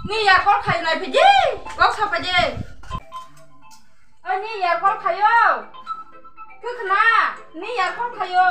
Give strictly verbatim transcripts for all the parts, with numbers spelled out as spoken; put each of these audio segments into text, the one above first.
Ni yar call khayo nai phidi, kok sa phidi. Oi ni yar call khayo. Khwkhna, ni yar call khayo.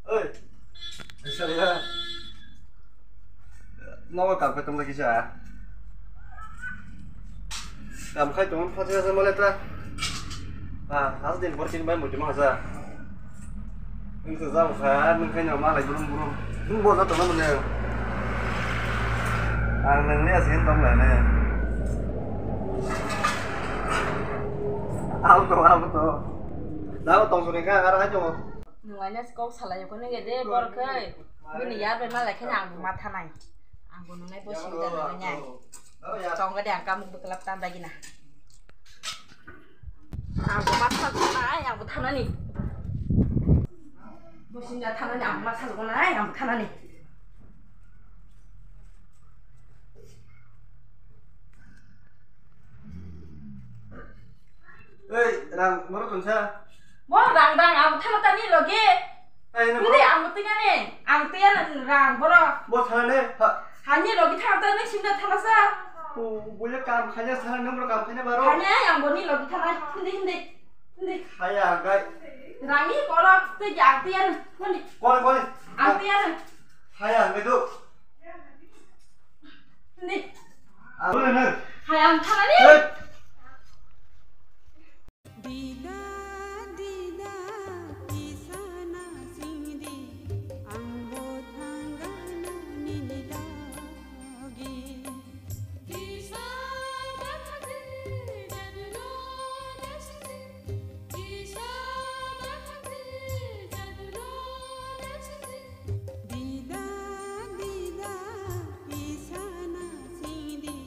Oi. Inshallah. Nogo kam khai tongla kisa. Kam khai tong phati asa male ta. Ah, has din bor kin bai muti ma sa. Nung sa jam kha, nung khai no malai burum burum. Nung bo ja tong mane. Ang nung ni asin tong la ne. Au to, au to. Dao tong suri ka, ara hai to. Nwng aina se kok salai khe nw de borok khe. Bini yar bai malai khe ang bo ma thanai. Ang bo nwngnai bo sing da nwngnai. Chong ga de ang kamuk bwklap tam dagi na. Ang bo ma thanai, ang bo thanani. Bo sing da thanani, ang bo ma thanai, ang bo thanani. Ei, rang, borok tongsa. Bo rang, rang, ang thana tani logi. Ai, no, hindi, borok. Ang twi nani, ang twi nani rang, borok. Bo thana ne, ha. Hani logi thana tani, simna thana sa. O, boleh kam khanya sana, nomor kam khanya baro. Hani, ang boni logi thana, hindi, hindi, hindi. Haya, gai. Rangi, borok, twi ang twi nani, boni. Koi, koi. Ang twi nani. Haya, gai tu. Ni. Abo le nang. Hai, ang thana ni. Hey. Dida, dida, isana singdi, ang bo thangana nini logi. Disa, dida, dida, dida, Dida, dida, isana singdi,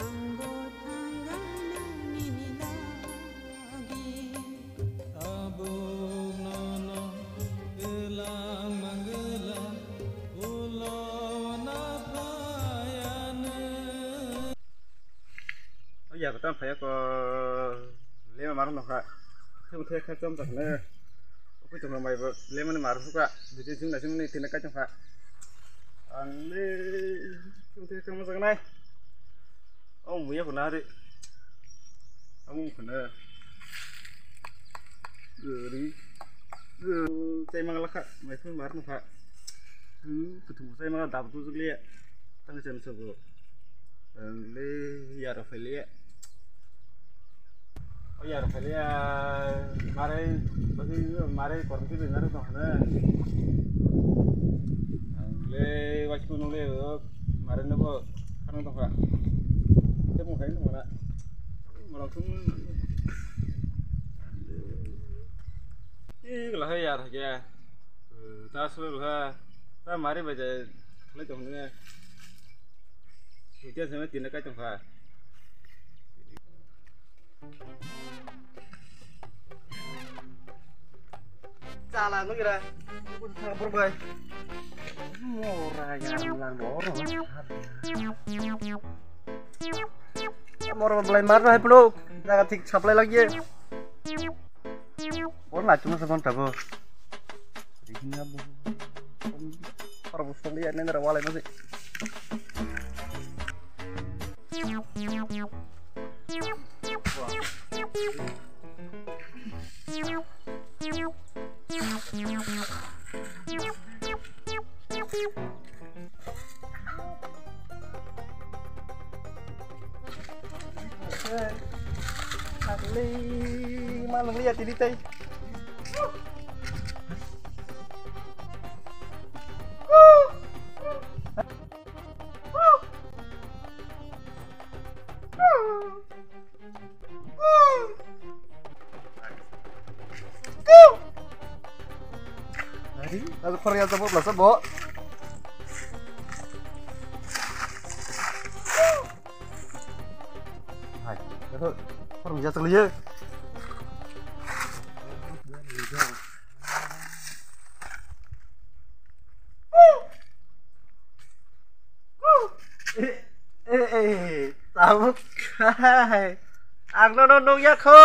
ang bo thangana nini logi. Tabuk nono twlang mangwla, ulo na phayano. O ya, kota phaya ko lema marung nokha. Thung the kha chom tak ne. Okui tong mai bo lema ni marung suka. Biji jung na jung ni tina kai tong kha. Ang le thung the kha mo jak nai. O muya ko na ri. Amu ko na. Ri. Ri. Chai mang la kha. Mai phun marung nokha. Hmm, kuthum chai mang la dab tu jug le. Tang chen so bo. Ang le yaro phai le. O yar pheliya marai bagi marai korom khe bengari tong hana. Ang le waisku nung le o marai nobo khana tong kha. Tei mung khai tong hana. Malong sung. Ih, lahai yar hakya. Ta sulu ha. Ta marai baja khlai tong hana. Hutia sema tina kai tong kha. Chala nugira. Bor bai. Mora ya lang dor. Mora belai mar hai plo. Jaga thik saplai lagi. Bor na chuma sabon tabo. Rihina bo. Para bo song ya nendra walai masi. Nangli, ma nangli ya tini tai. Ari, aku korea tabo belasa bo. Hai, aku korea tabo ya. Eh, eh, eh, tabuk khai. Ang nono nukya kho.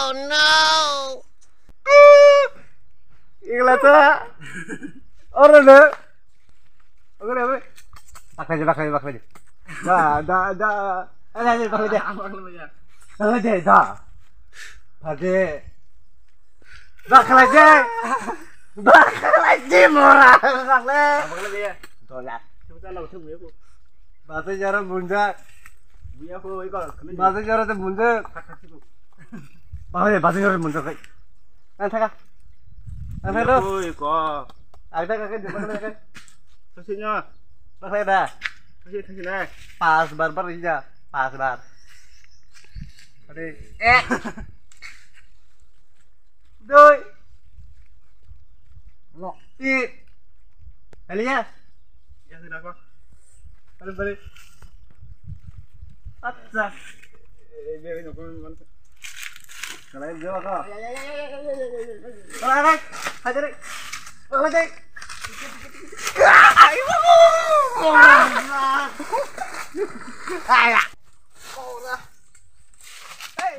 Oh no! Igla ta. Oro ne. Oro ne. Bakhlai, bakhlai, bakhlai. Da, da, da. Ada, ada, bakhlai de. Bakhlai de, da. Bakhlai de. Bakhlai de. Bakhlai de, mora. Bakhlai. Dola. Coba lah, coba ya, Bu. Bahasa Jawa bunjak. Buya ko iko. Bahasa Jawa te bunjak. Bahasa, bahasa Jawa bunjak kai. Ang thaka. Ang thaka. Buya ko iko. Ang thaka kai, thaka kai. Sosinya. Bakhlai da. Sosi, sosi le. Pas bar bar ija. Pas bar. Ade. Eh. Doi. No. I. Alia. Ya, sudah kok. Balik, balik. Acha. Eh, biar ini, aku. Kalau yang jawab kok. Kalau ada, hajar. Kalau ada. Ayo. Ayo. Hey.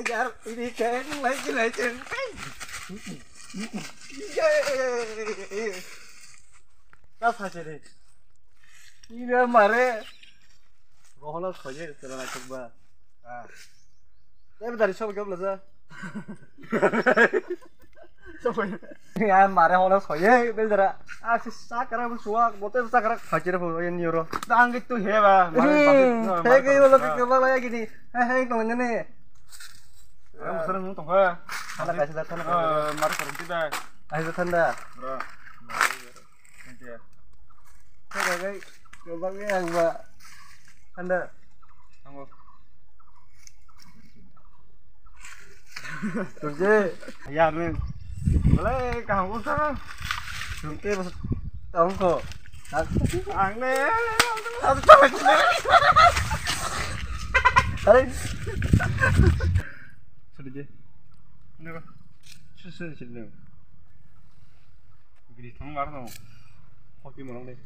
Ajar, ini kayak lagi, lagi. Kas hajar. Ini mare. Rohla khoye, tela na chukba. Ah. Tapi dari sob gam laza. Ya mare hono soye beldara. Ah, si sakara bu suak, bote sakara khachire bu ye nioro. Dang itu heba, mare. Hmm, basit, no, hege mare bolo ke kebang lagi gini. Hei, hei, kau ini nih. Orang besar nung tongka. Anak kasih datang. Eh, mare korang tidak. Kasih datang dah. Bro. Thank you. Hei, hei, hei. Kebang ya, Mbak. Anda. Tunggu. Tunggu. Ya, men. Boleh, kamu usah. Tunggu, mas-, tunggu. Ang ne. Aray. Sudah je. Ini apa? Sudah, sudah, sudah. Gini, tunggu, baru tunggu. Kopi mau deh.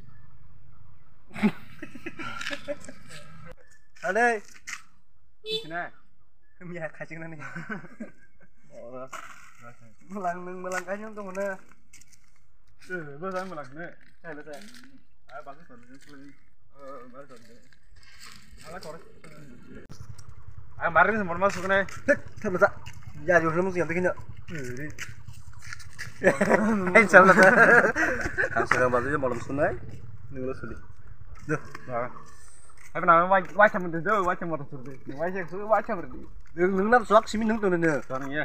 Ade. Sini. Miya kacang nani. Oh. Melang nung melang kacang tuh mana? Eh, bos ang melang ne. Eh, bos ang. Ah, bagus, bagus, bagus. Eh, bagus, bagus. Ala kore. Ang barin semua masuk ne. Tek, tek, tek. Ya, jujur mesti yang begini. Insya Allah. Ang sedang baca je malam sunai. Nunggu sudah. Duh. Nah. Apa nama? Wai, wai sama tu, wai sama tu suruh. Wai sama tu, wai sama tu. Nung, nung nam suak simi nung tu nene. Tuan ya.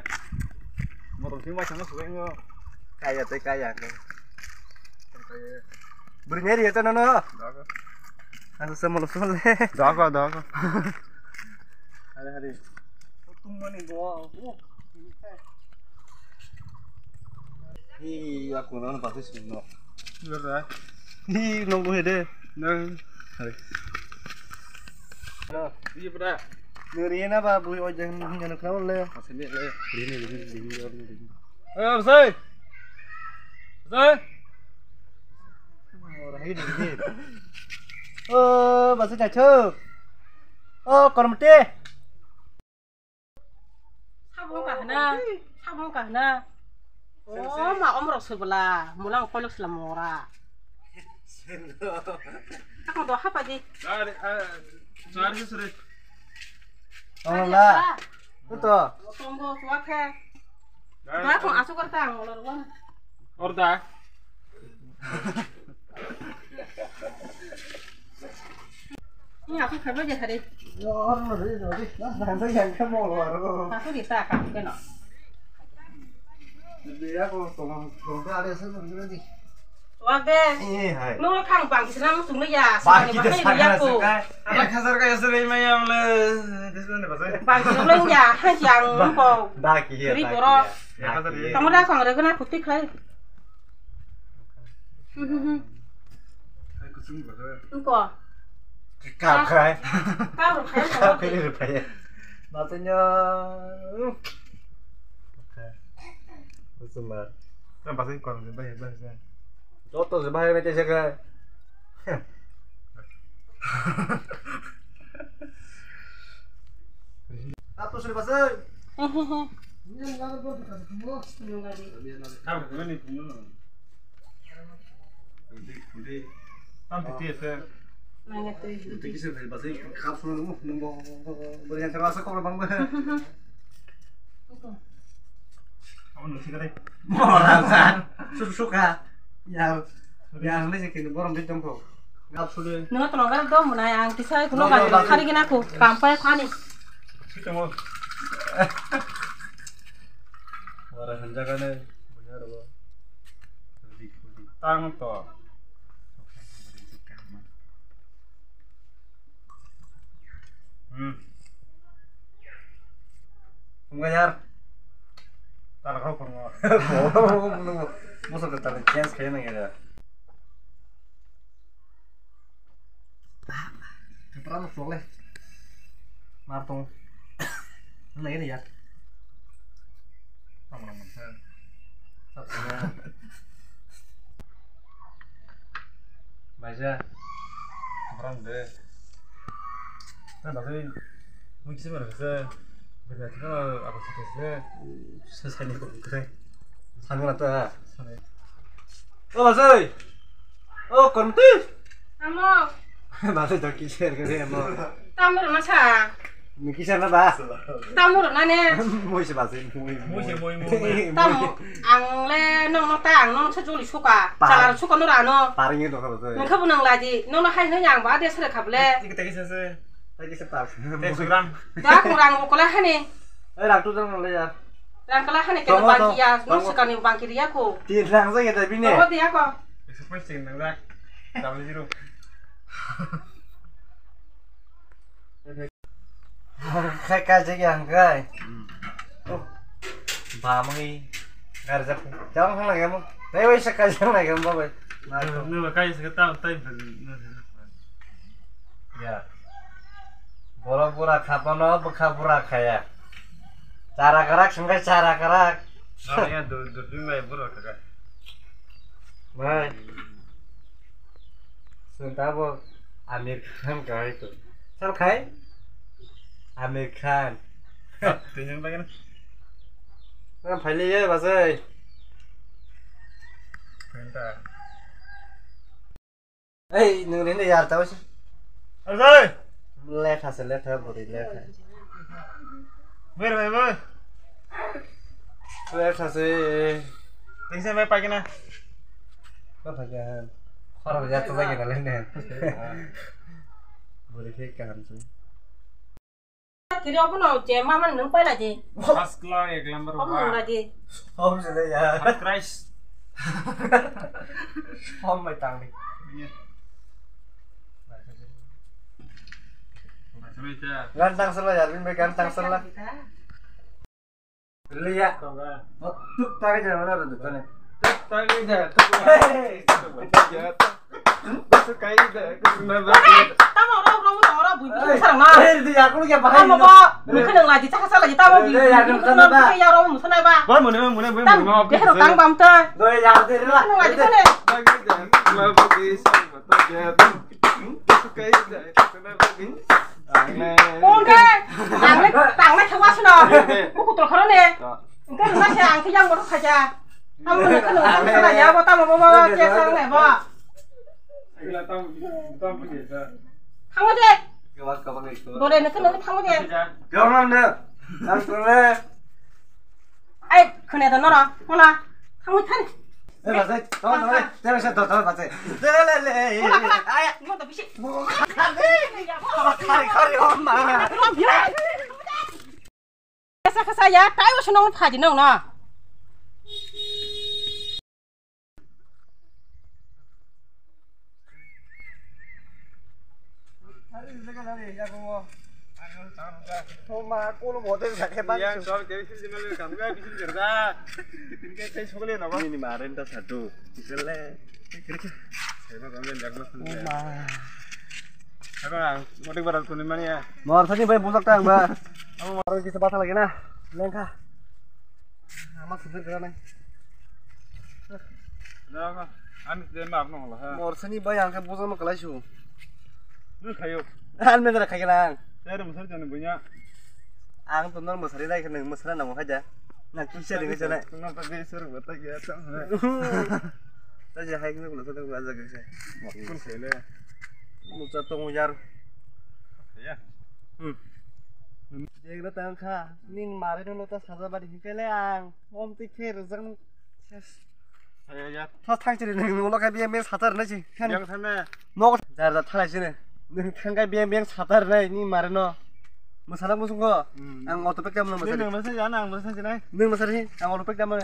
Motor simi wai sama suka engo. Kaya te kaya ke. Kaya. Beri nyari ya tu nono. Dah. Asa sama lo sole. Dah kok, dah kok. Hari hari. Tumani go. Hi, aku nang pasti sini no. Iya dah. Hi, nunggu hede. Nang. Hari. Halo. Iya pada. Nuri na ba bui ojeng hingga nak kau le. Masih ni le. Ini ini ini ini. Eh, Besai. Besai. Oh, Rahim ini. Oh, Besai cacuk. Oh, kormte. Sabung kahna, sabung kahna. Oh, ma omrok subla, mulang kolok sila mora. Ako do hapa di. Sorry, sorry. Oh, la. Itu. Tunggu, suak he. Dah, aku asuk kerta ngolor wan. Orda. Ini aku kerja aja hari. Aku di tak aku kena. Wak de. Eh, hai. Nung khang bang kisna mung sung ya. Bang kita sakara sekai. Ek hazar ka yasre mai amle. Bang kisna ya, ha yang ko. Bang kia. Ri boro. Ek hazar ye. Kamu dah kong re kena putih kai. Hai kusung boro. Engko. Kau kai. Kau kai. Kau kai. Maksudnya. Oke. Kusung bar. Kan pasti kurang lebih ya, Bang. Joto se bahai mete se ka. Apa sudah pasal? Abo nung sikare. Mora sa. Suka. Ya. Ya, ang lagi kini borom di tempo. Ngap sudah. Nungo tono gar do munai ang kisa kuno gar khari gina ku kampai khani. Sitamo. Ora hanjagane. Tang to. Hmm. Tunggu yar. Tala kau kurma. Musuh ke tala chance kaya nang ya. Kepala lu flok le. Martung. Nang ya. Tama nang mansa. Baja. Orang de. Nah, tapi mungkin sih mereka se. Beda kita apa sih se. Sesani kok kere. Sana ta. Sana. Oh, Basai. Oh, Konti. Amo. Basai jaki share kere amo. Tamur masa. Niki sana ba. Tamur nane. Moi se Basai, moi. Moi se moi, moi, moi. Tamo, ang le nong nong ta, ang nong se joli suka. Par. Chalar suka nora no. Paring itu kau Basai. Nang khabu nang ladi, nong nong hai hai yang ba de sere khable. Iki tagi sese. Tagi se par. Teh suram. Da kurang ko kala hani. Eh, rak tu jang le ya. Rang kala hane kena bangki ya, nung sekani bangki riya ko. Tin rang sa kena bini. Toro dia ko. Express sing nang da. Double zero. Khai kai je yang kai. Oh. Ba mangi. Gar jak. Jang hang lagi mo. Tai wai sa kai jang lagi mo bai. Nung kai sa tam tai. Ya. Borok bura khapano bwkha bura khaya. Chara karak sungkhe chara karak. Nang ya dur dur dur bai bura khaka. Bai. Sung tabo Amir Khan kahai to. Sal khai? Amir Khan. Tini yang lagi na. Nang phaile ye basai. Penta. Ei, nung rin de yar tau si. Asai. Letha se letha buri letha. Ber bai bai. Letha se. Tingse bai pai kena. Kau pai kena. Khorok ya tu bai kena lene. Buri ke kaham se. Kiri obo no je mama nung paila je. First class, ek number. Obo nung la je. Hom se ya. First prize. Hom mai tang ni. Iya. Macam itu. Gantang sela ya, bin bai gantang sela. Liya. Tuk tagi jana mana tu tane. Tuk tagi jana, tuk. Hey. Tuk tagi jana. Tamo ro ro ro ro bui bui sarang na. Hey, di aku lagi apa? Tamo ba, bui kena lagi cakap salah kita mau bui. Hey, ya, bui kena bui ya ro musa na ba. Ba mune mune mune. Tamo, dia harus tang bam ta. Doi ya, di la. Kena lagi kena. Tagi jana, lagi sama tagi jana. Konde, tangle, tangle khe wasno. Buku tol khoro ne. Engke rwna se ang khe yang boto khaja. Tamo ne kheno khana ya bo tamo bo bo che sang ne bo. Tamo je. Dole ne kheno tamo je. Gawang ne. Ang tole. Ai, khone da nora, hola, thangwi thani. Eh, bazai, tong, tong, tong, tong, tong, bazai. Le, le, le, le, le, le, aya. Mo to bisi. Khari, khari, oh, ma. Kasa, kasa, ya, tai, wasa, nong, phaji, nong, na. Morsani bai bujak ta ang ba. Amo morsani kisa bata lagi na. Lengkha. Ama sujud kena nai. Jaga, ani sujud ma apno hola ha. Morsani bai ang khe bujak no kalai su. Nung khayo. An me dara khai kena ang. Tere musar jani bunya. Ang to nor musari dai kena musara namo khaja. Na kisa ringa jana. Tungma pa be sur bata gaya tang. Ta je hai kunu kunu kunu aja kisa. Kun khele. Mucha tongo yar. Ya. Hmm. Jegna tang kha. Nin mare no ta saja bari hikele ang. Om ti khe rajang. Yes. Ayo ya. Tha thang chiri nang ulo kha biya me satar na chi. Yang thame. Nok jar jar thalai sini. Nwng thangkai beng beng satar nai ni mare no. Mwsala musung ko. Hmm. Ang auto pek tamo Nang mwsala. Nang mwsala ya nang mwsala sinai. Nwng mwsala hi ang auto pek tamo.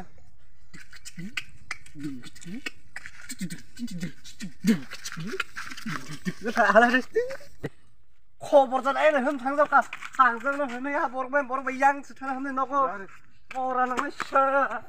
Khobor jan ai na hum thang jaka. Thang jang na hum ya borok bai borok bai yang sithana hum noko. Ora nang sa.